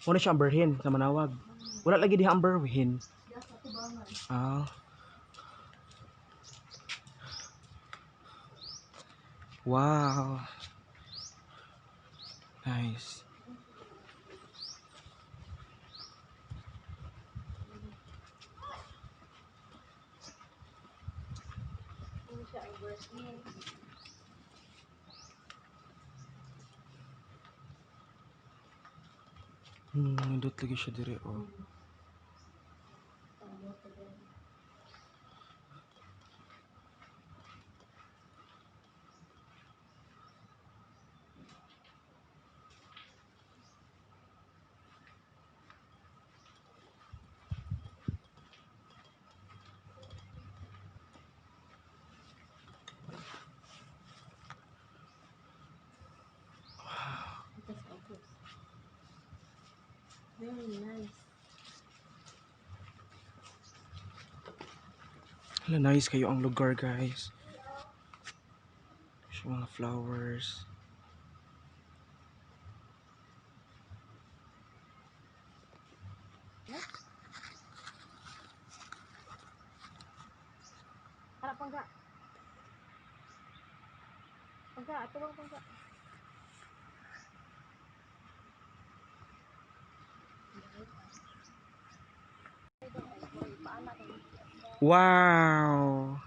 Muna siya ang birhen sa Manaoag. Wala lagi diha ang birhen. Diya sa tubangan. Ah. Wow. Nice. Ano siya ang birthday. Nindot lagi siya dire oh. That's obvious. Very nice. Hala, nice kayo ang lugar, guys. Siya mga flowers. Harap pangga. Pangga, ato bang pangga. Wow.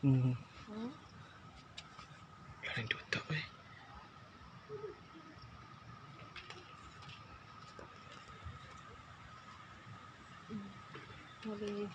Hmm? Wala rin duta eh. Mali.